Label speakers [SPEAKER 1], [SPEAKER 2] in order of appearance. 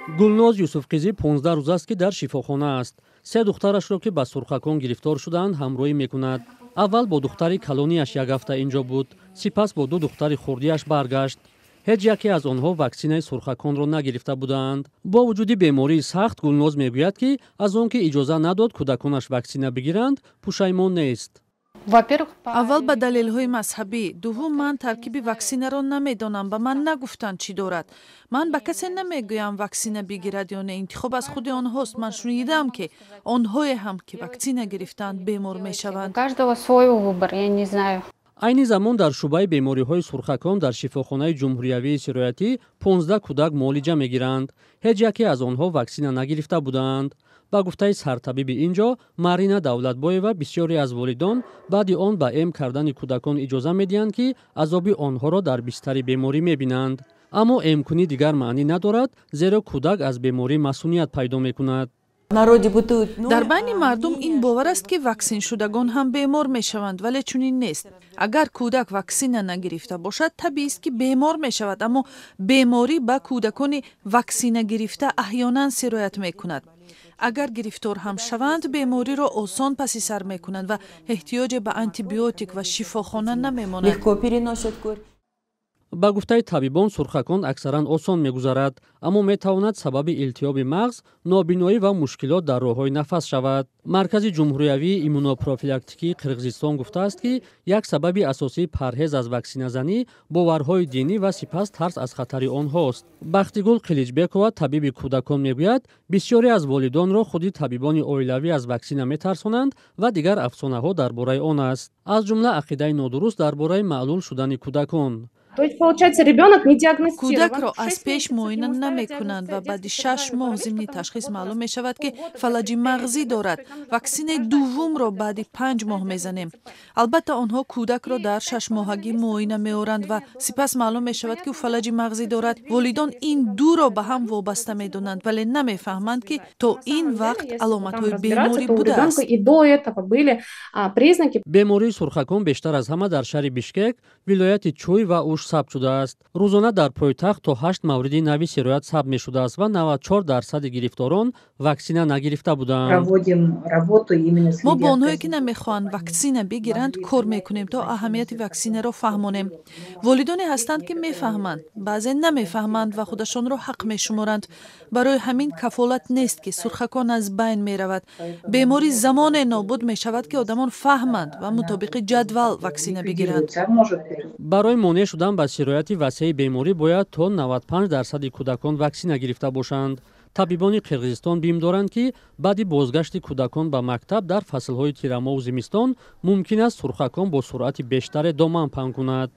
[SPEAKER 1] Гулноз Юсуфқизӣ 15 рӯз аст, ки дар шифохона аст. Се духтарашро, ки ба сурхакон гирифтор шудаанд, ҳамроҳӣ мекунад. Аввал бо духтари калонияш як ҳафта ин ҷо буд, сипас бо ду духтари хурдиаш баргашт. Ҳеҷ яке аз онҳо ваксинаи сурхаконро нагирифта буданд. Бо вуҷуди бемории сахт, Гулноз мегӯяд, ки аз он ки иҷоза надод кӯдаконаш ваксина бигиранд, пушаймон нест.
[SPEAKER 2] Аввал ба далелҳои мазҳабӣ, дуввум, ман таркиби ваксинаро намедонам, ба ман нагуфтанд, чӣ дорад. Ман ба касе намегӯям, ваксина бигирад ё не, интихоб аз худи онҳост. Ман шунидаам, ки онҳое ҳам, ки ваксина гирифтаанд, бемор мешаванд.
[SPEAKER 1] Айни замон дар шӯъбаи бемориҳои сурхакон дар шифохонаи ҷумҳуриявии сироятӣ 15 кӯдак муолиҷа мегиранд. Ҳеҷ яке аз онҳо ваксина нагирифта буданд. Ба гуфтаи сартабиби ин ҷо Марина Давлатбоева, бисёре аз волидон баъди он ба эм кардани кӯдакон иҷоза медиҳанд, ки азоби онҳоро дар бистари беморӣ мебинанд. Аммо эмкунӣ дигар маънӣ надорад, зеро кӯдак аз беморӣ масуният пайдо мекунад.
[SPEAKER 2] Дар байни мардум ин бовар аст, ки ваксиншудагон ҳам бемор мешаванд, вале чунин нест. Агар кӯдак ваксина нагирифта бошад, табиист, ки бемор мешавад, аммо беморӣ ба кӯдакони ваксина гирифта аҳёнан сироят мекунад. Агар гирифтор ҳам шаванд, бемориро осон паси сар мекунанд ва эҳтиёҷе ба антибиотик ва шифохона намемонад.
[SPEAKER 1] Ба гуфтаи табибон, сурхакон аксаран осон мегузарад, аммо метавонад сабаби илтиҳоби мағз, нобиноӣ ва мушкилот дар роҳҳои нафас шавад. Маркази ҷумҳуриявии иммунопрофилактикии Қирғизистон гуфтааст, ки як сабаби асосии парҳез аз ваксиназанӣ боварҳои динӣ ва сипас тарс аз хатари онҳост. Бахтигул Қиличбекова, табиби кӯдакон, мегӯяд, бисёре аз волидонро худи табибони оилавӣ аз ваксина метарсонанд ва дигар афсонаҳо дар бораи он аст, аз ҷумла ақидаи нодуруст дар бораи маълул шудани кӯдакон.
[SPEAKER 2] Кӯдакро аз пеш муоина намекунанд ва баъди 6 моҳ зимни ташхис маълум мешавад, ки фалаҷи мағзӣ дорад. Ваксинаи дуввумро баъди 5 моҳ мезанем. Албатта, онҳо кӯдакро дар шашмоҳагӣ муоина меоранд ва сипас маълум мешавад, ки ӯ фалаҷи мағзӣ дорад. Волидон ин дуро ба ҳам вобаста медонанд, вале намефаҳманд, ки то ин вақт аломатҳои беморӣ будааст.
[SPEAKER 1] Бемории сурхакон бештар аз ҳама дар шаҳри Бишкек, вилояти Чӯй ва Уш сабт шудааст. Рӯзона дар пойтахт то ҳашт мавриди нави сироят сабт мешудааст ва 94 дарсади гирифторон ваксина нагирифта буданд.
[SPEAKER 2] Мо бо онҳое, ки намехоҳанд ваксина бигиранд, кор мекунем, то аҳамияти ваксинаро фаҳмонем. Волидоне ҳастанд, ки мефаҳманд, баъзе намефаҳманд ва худашонро ҳақ мешуморанд. Барои ҳамин кафолат нест, ки сурхакон аз байн меравад. Беморӣ замоне нобуд мешавад, ки одамон фаҳманд ва мутобиқи ҷадвал ваксина бигиранд.
[SPEAKER 1] Барои монеъ шудан ба сирояти васеи беморӣ бояд то 95 дарсади кӯдакон ваксина гирифта бошанд. Табибони Қирғизистон бим доранд, ки баъди бозгашти кӯдакон ба мактаб дар фаслҳои тирамоҳу зимистон мумкин аст сурхакон бо суръати бештаре доман паҳн кунад.